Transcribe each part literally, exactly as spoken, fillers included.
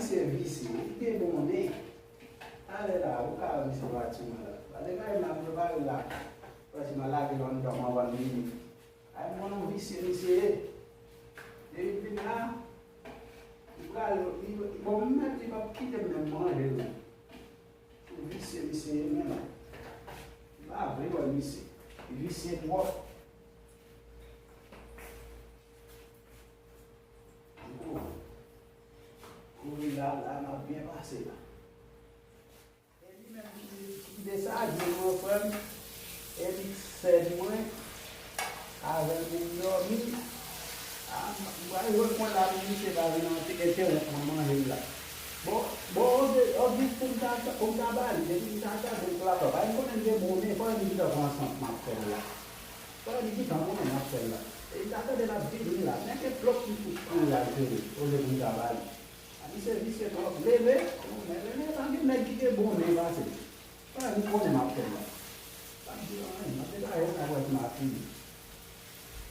Misye visye, li gen bon nen. Talè la, ou ka wè misye pati mwen la. Gade kay m ap prepare la. Pati mwen lage l anndan m anvan l vini. Ay, m konn yon visye misye ye. Depi l vin la, li pral, li, bon, m mèt, li p ap kite m menm manje l. Yon visye misye ye menm. M pa vle wè misye. Li visye twòp. Kou-, kouri la, la, m ap byen pase la. E li menm ki, ki desabiye mwen, frè m. E li sèd mwen. Avè l pou m dòmi. A, m pral jwenn mwen la, misye pa vin ante-, entewonp mwen manje m la. Bon, bon, on di, on di pou m ta, pou m ta ba li, depi m ta tande l klapa. Bay m konnen m gen bon nen, fò li ta pran sant m ap fè l la. Fò li gentan konnen m ap fè l la. E li ta tande l ap vini la. Men ke plòk li fout pran l al jere, olye pou l ta ba li. A, misye visye twòp. Leve, men, men, men, pa gen nèg ki gen bon nen pase. Fò li konnen m ap fè l la. Pa di anyen, m ap degaje m nan pwèt mati.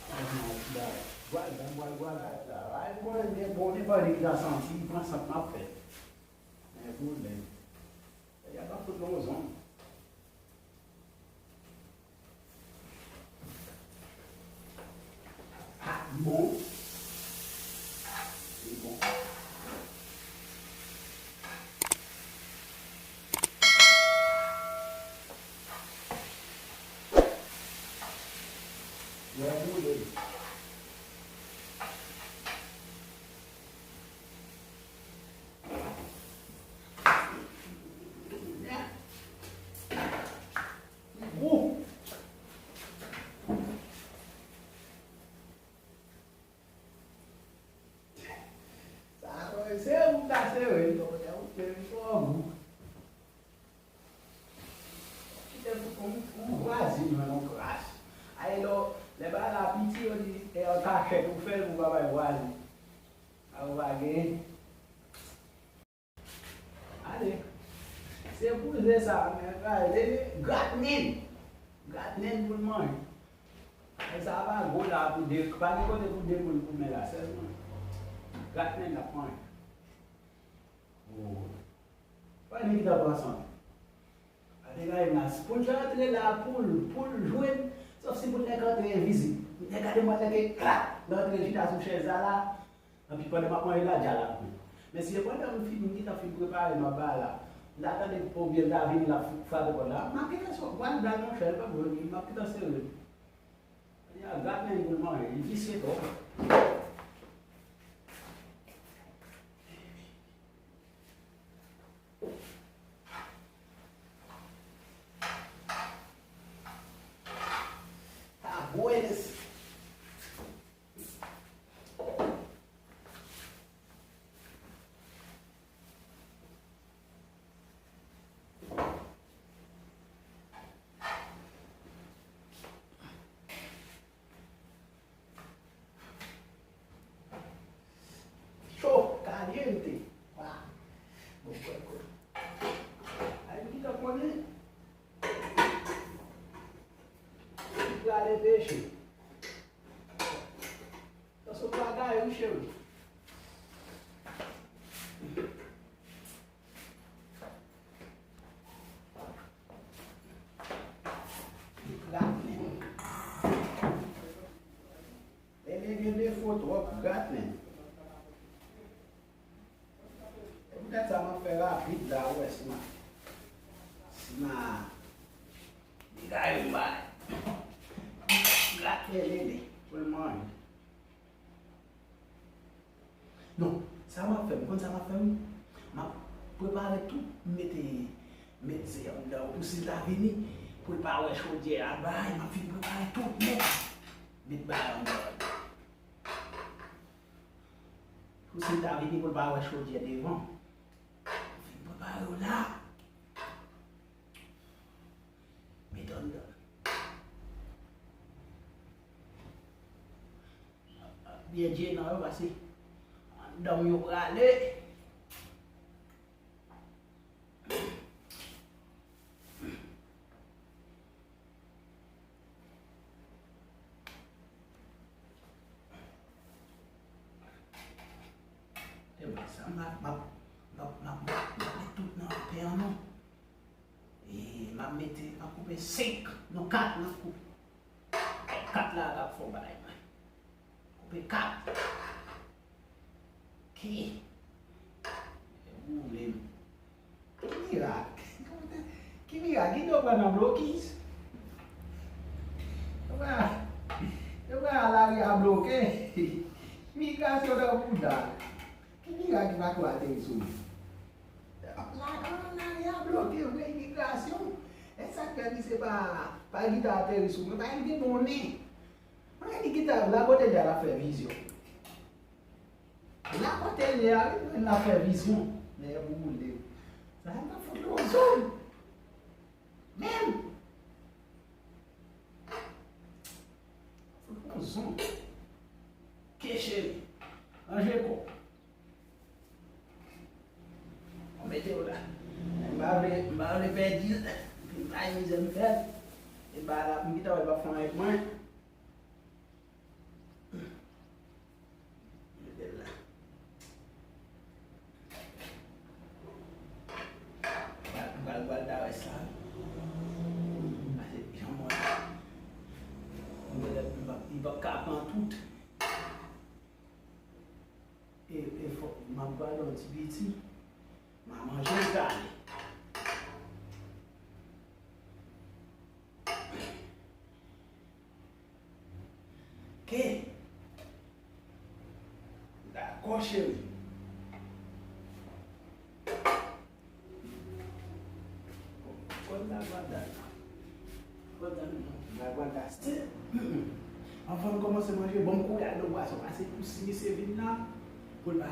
Pwèt mati la. Vwal, vwal, vwal, vwal. Ay, m konnen m gen bon nen, fò li ta santi, li pran sant m ap fè. Men pwoblèm. Y ap fout nou zòn. Ah, bon. Li bon. Lè boule. Gou. Sa, se ou k ta sere, li twò gou. Kite pou, pou, pou vwazin mwen yon kras. Ay, lè, lè bagay la piti, yo di, e an kachèt ou fè l pou pa bay vwazin. A, ou pa gen. Ale. Se pou ze sa, men, ale, gratnen. Gratnen pou l manje. E sa pa gwo la pou de, pa gen kote pou de moun pou men la, sèlman. Gratnen l ap manje. Oh. Pa gen ki ta pran san. Pa degaje nas. Pou l rantre la, pou l, pou l jwenn, sòf si pou nèg antre envizib. Nèg gade mwen nèg e klak, l antre chita sou chèz la la. Anpi pandan m ap manje la, djal ap jwe. Men si se pandan m fin, m gentan fin prepare m ap ba la, m ta tande oubyen l ta vini, l ap frape pòt la, m ap gentan sot, m ap ba l yon chèz, pa gen pwoblèm, m ap gentan sere. Li a gratnen pou l manje, li visye twòp. Ah, buenas. Cho, caliente. Wa. Bon, kwè, kwè. Ay, m gentan konnen. Li prale peche. Sa se yon bagay, wi, cheri. Gratnen. Lè gen defo twòp, gratnen. E poutèt sa, m ap fè rapid la, ou wè, si m a, si m a degaje m bay. Gratnen Lele pou l manje. Non, sa m ap fè, m konn sa m ap fè, wi. M ap prepare tout, m mete, met ze anndan pou si l ta vini, pou l pa wè chodyè a bay, m ap fin prepare tout nèt, met bagay anndan. Pou si l ta vini, pou l pa wè chodyè devan. M fin prepare w la. Met anndan. Byen dye nan yo pase anndan m yo prale. Te wè sa, m ap, m ap, M ap, m ap, m ap met tout nan pen an non. E m ap mete, m ap koupe senk, non, kat, m ap koupe. Kat la k ap fè bagay mwen. Koupe kat. Ki? Boule m. Ki mirak? Ki mirak? Ki do pran nan blokis? Yo pran, yo pran lari a bloke. Imigrasyon nan bouda. Ki mirak ki pa tou ateri sou li? La, la, lari a bloke vre, imigrasyon. E sa k fè misye pa, pa gentan ateri sou mwen, pa gentan donnen. Mwen di ki ta la kote l ye a, l ap fè vizyon. La kote l ye a, wi, l ap fè vizyon. Nèg boule. Sa l ap fout yon zòn. Menm. Fout yon zòn. Ke cheri. Ranje kò. Mwen mete w la. M pa vle, m pa vle pèdi l. M pa mizè m fè l. E ba la, m gentan wè l pa fè anyen pou mwen. Mete l la. M pral, m pral, m pral ta wè sa. Pase jan mwen. M genlè, m p ap, m p ap ka pran tout. E, e fò, m ap gade yon ti piti. M a manje m kale. Ke? Dakò, cheri. Kòd la gwa dal. Kòd la gwa dal. Anvan n kòmanse manje, ban m kouri al nan bwason. Pase pou si misye vin la, pou l pa,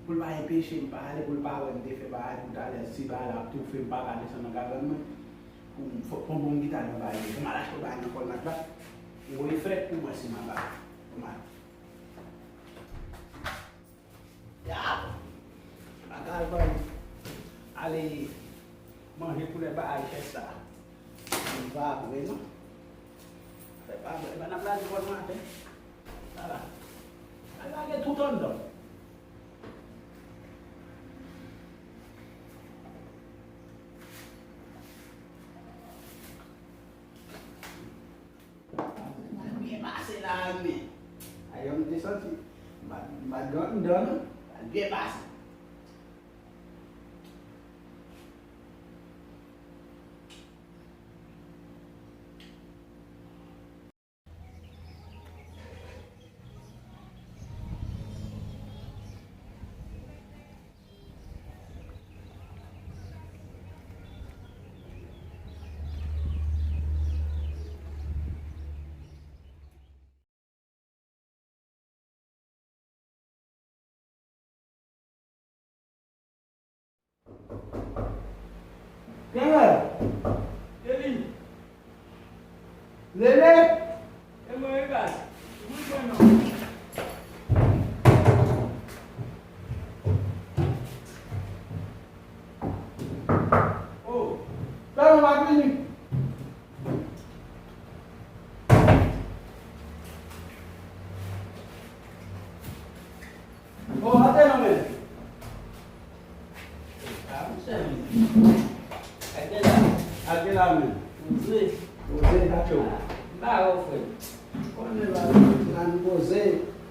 pou l pa enpeche m pale, pou l pa wè m te fè bagay pou talè, si bagay la ap toufe m, pa ka desann nan kabann mwen. Pou m, fòk mwen bon gita nan bagay yo. Pou m al achte bagay nan Colmart la. Ou voye frèt pou mwen si m ap bay. Pou m al. Ya! M pa ka al ban ale manje koulè bagay chèf sa. M pa vre non. Fè pa vre. Ban n ap lage bòn maten. Ala. Al lage tout anndan. Al byen pase la wi men. Ayè m te santi. M pa, m pa t gen anndan non. Al byen pase. Kenbe! Leve! E mwen, e gaz. Mwen pran non. Oh. Sa nou pa fini. Oh, atè non men. Ah, monchè, men. Atè la. Atè la men. Poze. Poze, atè w. Ah, m pa wè w, frè. Konnen la, la nou poze,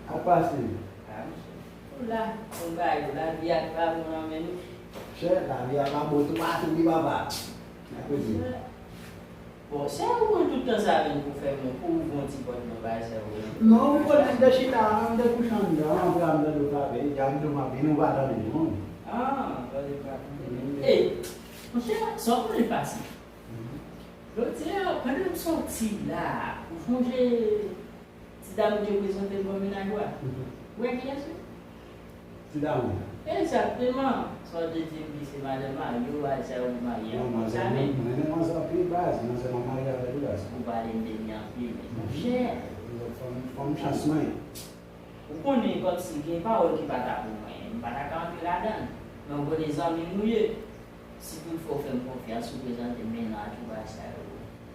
ap pase. Ah, monchè. Ou la, ou ba yo, lavi a pa bon nan men nou. Chè, lavi a pa bon toupatou wi papa. N ap di. Bon, sè ou pran tout tan sa vin pou fè mwen, pou ouvri yon ti pòt nan bay sè ou. Non, m konnen m te chita la, m te kouche anndan, apre a m tande w frape, epi a m tou m ap vin, ou pa tande non. Ah, tande pa tande. Ey, monchè, sa w konnen pase? Jodi a, pandan m sòti la, ou sonje ti dam ou te prezante m kòm mennaj ou a? Ou wè kiyès wi? Ti dam ou? Egzakteman. Sa w te di m li se madan marye w, al sa yo pou marye a. Non, manzè, mwen renmen manzè anpil baz, manzè m ap marye avè l wi baz. Ou pale m de li anpil, men monchè. Fò m, fò m chans mwen. Ou konnen kòmsi gen pawòl ki pa ta pou mwen, m pa ta ka antre ladan l. Men ou konnen zanmi m ou ye. Si toutfwa w fè m konfyans, ou prezante m mennaj ou, bagay sa yo.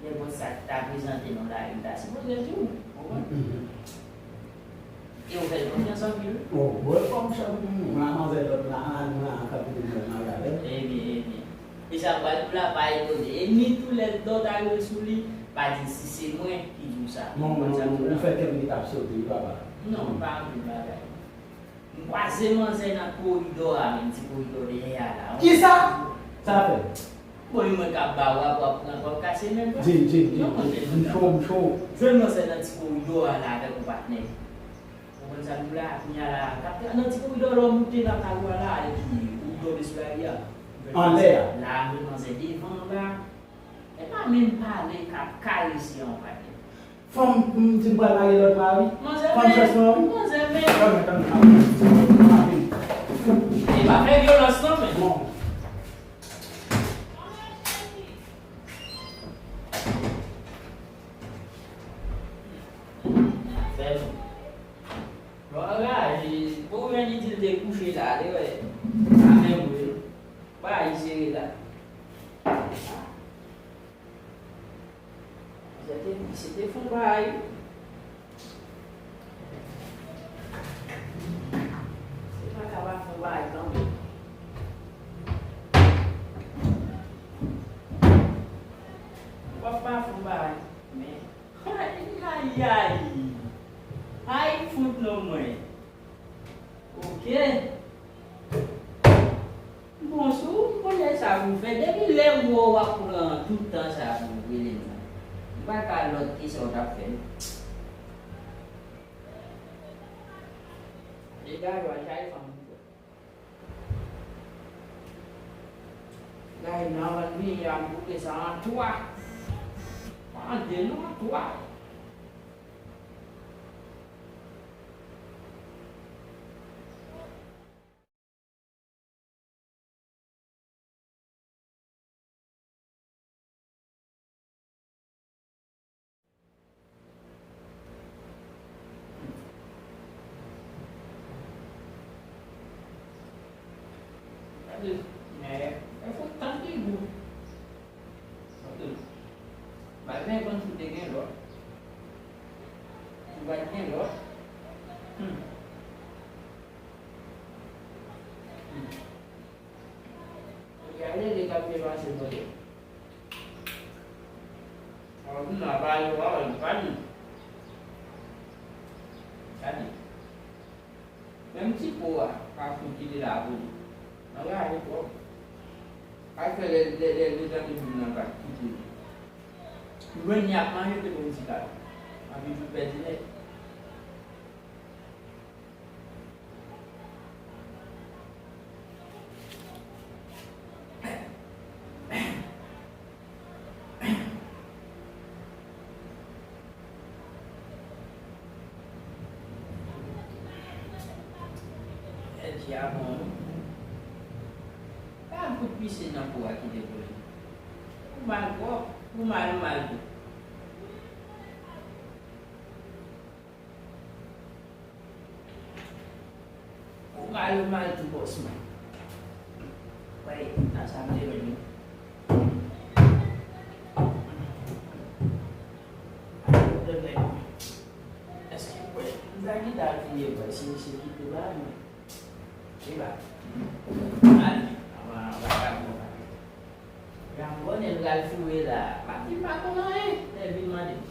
Nenpòt sa ki ta prezante nan lari, m ta sipoze di w, ou konprann? E ou fè l konfyans anpil wi. Oh, bon, fò m chak moun, mwen a manzè lòt la, a nou la, an ka Sa pral di w la pa etone. E ni tou lè dò ta rive sou li, pa di si se mwen ki di w sa. Non, non, non, ou fè kè m ki t ap sote, wi, papa. Non, pa anpil bagay. M kwaze manzè nan koridò a, menm ti koridò dèyè a la. Kisa? Sa l ap fè? Bon, e mwen k ap ba w rapò, w ap pran, w ap kase menm. Jim, Jim, Jim, Jim, m cho, m cho. Jwenn manzè nan ti koridò a la avèk yon patnè. Ou konprann sa m di w la, kounye a la, nan ti koridò lè w moute nan kay ou a la, epi ou tonbe sou lari a. Anlè a. La, jwenn manzè devan w la. E pa menm pale k ap karese yon patnè. Fanm, m di m pral marye lòt mari. Manzè, fanm men, chans mwen, wi. Manzè, men. Tann, tann, tann. E pa fè vyolans non, men. Bon. Fè non. Bon, anraje, bon, Reni di l te kouche la, li wè. Afè mwen. Ba, li sere la. Se te, se te fon bagay. Se pa ka pa fon bagay kanmenm. Ou pa pa fon bagay. Men, ay, ay, ay. Ay, fout non mwen. Ok. Bon, si w konnen sa pou w fè, depi lè m wè w ap pran tout tan sa pou w rele m nan, m pa ka lòt ki sa w t ap fè. Degaje w al chache fanm ou vle. Gaye nan van vini a m koupe sa an twa. Pa an de non, an twa. Gade, men, e fò tann ki gou. Gade, bagay konn si te gen lòt. Si pa t gen lòt. Hmm. Hmm. Gade li k ap depase bòlè. Anpi nan pale w a wè li pa di. Gade. Menm ti po a pa fout kite la pou li. Anraje twòp. Ak fè lè lè lè lè tande moun nan pa kite li. Jwenn li ap manje te bon ti kal. Anpi tou pèdi nèt. Èdji a bon wi. Pa fout pise nan po a kite pou li. Ou mal pwòp, ou mal mal tou. Ou mal, ou mal tou bòs mwen. Wè, nan sa m te jwenn yo. Èske, wè, m ta gentan al fouye bòs, si misye kite ba mwen. E ba. Al, anvan, anvan, anvan. Jan m konnen l pral fouye la. Pa di m pa konn anyen, lè l vin mande m.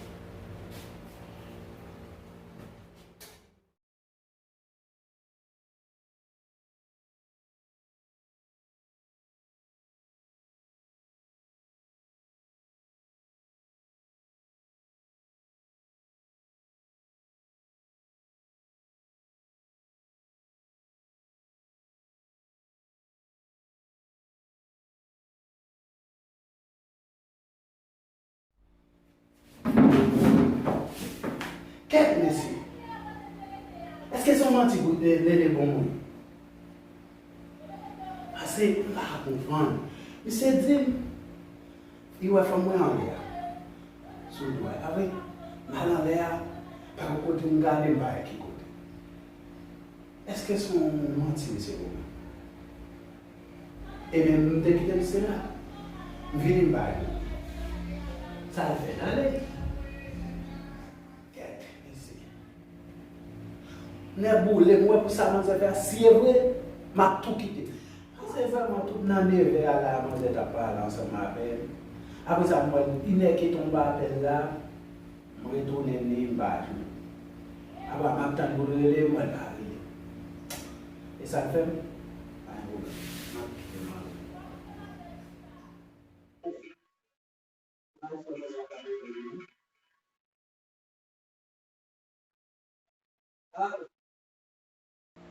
Kèt mesye! Èske se yon manti pou Lele bon moun? Pase m pa ka konprann. Misye di m li wè fanm mwen anlè a. Sou dwèt. Apre, m al anlè a, pa gen kote m gade, m pa wè ki kote. Èske se yon manti misye ban mwen? Ebyen, m te kite misye la. M vini, m pa wè l. Sa l fè l ale? Kèt, mesye. Nèboule, m wè pou sa manzè fè a, si e vre, m ap tou kite. Se vrèman tout nan nevè a la, manzè t ap pale ansanm avè m. Apre sa, m wè inè ke tonbe apèl la, m retounen li, m pa jwenn. Apre, m ap tann pou l rele, m wè l pa rele. E sa k fè m? Pa gen pwoblèm. M ap kite m ale.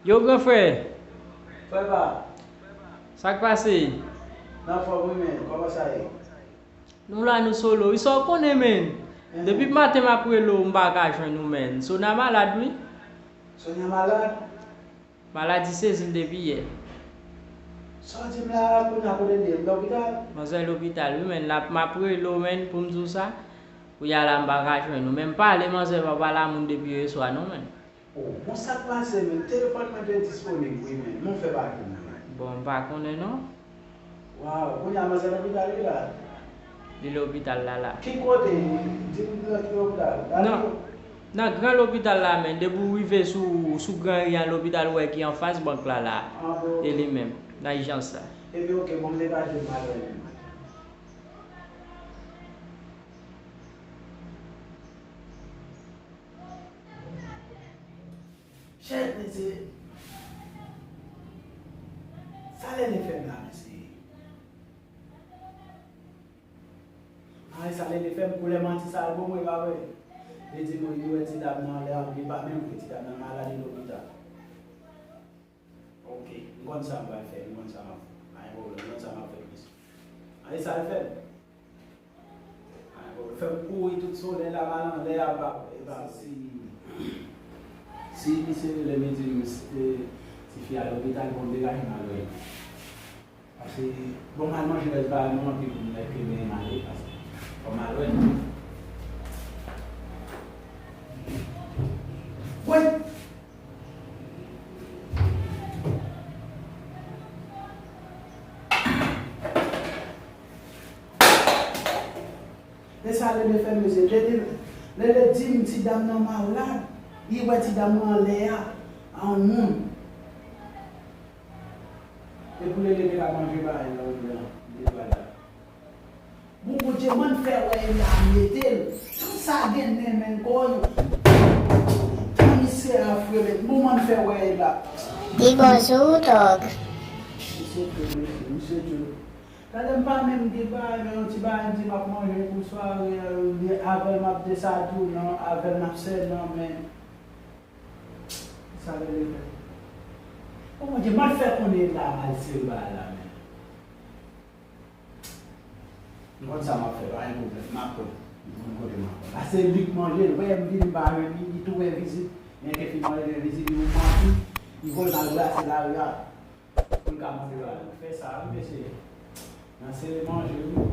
Yo, gran frè. Frè pa. Sa k pase? Nan fòm wi, men. Kòman sa ye? Nou la, nou solo. Wi, sa w konnen, men. Mhm. Depi maten m ap rele w, m pa ka jwenn ou, men. Sona malad, wi. Sonya malad? Maladi sezi l depi yè. Sa w di m la a, kounye a kote l ye? Lopital? Manzè lopital, wi, men. L ap, m ap rele w, men, pou m di w sa. Kounye a la, m pa ka jwenn ou. Men m pale, manzè pa pale a moun depi yèswa, non, men. Oh, bon, sa k pase, men? Telefòn mwen te disponib, wi, men. Men w fè pa jwenn mwen. Bon, m pa konnen, non. Waw, kounye a manzè lopital wi la? Li lopital la, la. Ki kote? Di m nan ki lopital? Nan, nan gran lopital la, men. Depi w rive sou, sou gran ri an, lopital ou wè ki anfas bank la, la. Ah, bon. E li menm, nan ijans la. Ebyen, oke, bon, m degaje m al wè li. Chèt, mesye. Sa Lele fè m la, mesye? Ay, sa Lele fè m, koulè manti sa l ban mwen, pa vre? Li di mwen, li wè ti dam nan anlè a, li pa menm vre, ti dam nan malad, li lopital. Ok, m konn sa m pral fè, m konn sa m ap fè. Pa gen pwoblèm, m konn sa m ap fè plis. Ay, sa l fè m? Ay, bon, fè m kouri tout solèy la, m al anlè a, pa, e pa si, si misye rele m, li di m, e, tifi a lopital, bon, m degaje m al wè l. Paske, bon, m al manje lè bagay nou anpil, m lè ke men m ale, paske fò m al wè l. Woy! E sa Lele fè m, mesye. Lele, Lele di m ti dam nan malad. Li wè ti dam nan anlè a, a yon moun. E pou Lele te ka manje bagay nan yon gran, de bagay. Bon, Bondye, man fè wè e la mete l. Tan sa gen nen men kò yo. Tan misye a fre men. Bon, man fè wè e la. Di bonjou, Tòg. Misye Tòg, mesye, misye Tòg. Talè m pa menm gen bagay, men yon ti bagay m di m ap manje pou sware, e, avè l m ap desann tou, non, avè l m ap sèl, non, men. Sa vle di. O Bondye, m al fè konnen la, m al sere bagay la, men. M konn sa m ap fè, pa gen pwoblèm, m ap pran. M konn kote m ap pran. Pase li k manje, l wè m vini, m pa jwenn li, li tou wè vizit. Men ke fin manje, vizit, li yon manti, li voye m al brase lari a. Pou l ka monte la, nou fè sa, wi, mesye. Nan sere manje, wi.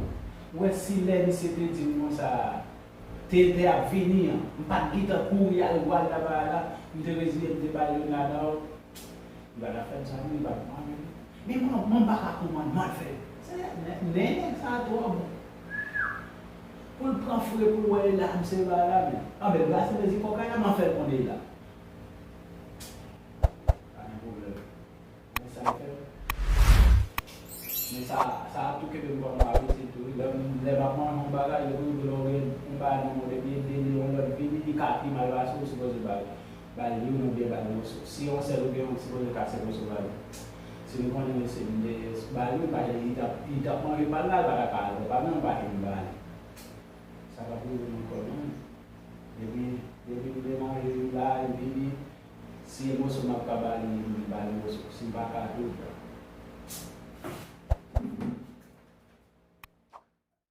Ou wè si lè misye te di m konsa, te, te ap vini an, m pa t gentan kouri al wè l la bagay la, m te reziye m te ba l youn ladan yo. Li pa t ap fè m sa, non, li pa t manje, non. Men mwen, mwen pa ka konprann, mwen fè. Se, nen, nen nèg sa twò bon. Pou l pran fre, pou l wè e la, m se bagay la, men. Anben, l brase mezi kòkay la, m ap fè l konnen e la. Pa gen pwoblèm. Men sa l fè. Men sa, sa ap tou kenbe m kòm yon abisid tou, wi. Lè m, lè m ap manje yon bagay, yo toujou di lè w gen yon bagay nan men w, depi e de li, yon lòt vini, li ka pi mal pase, ou sipoze ba l, ba l youn oubyen ba l moso. Si yon sèl ou gen, ou sipoze kase moso ba li. Si m konnen mesye m te ba l youn, paske li t ap, li t ap manje pa l la, li pa ta ka al wè pa m nan, m pa te vin ba li. Sa p ap rive m ankò, non. Depi, depi m demare li la, li vini, si e moso m ap ka ba li, m ba li moso. Si m pa ka tou,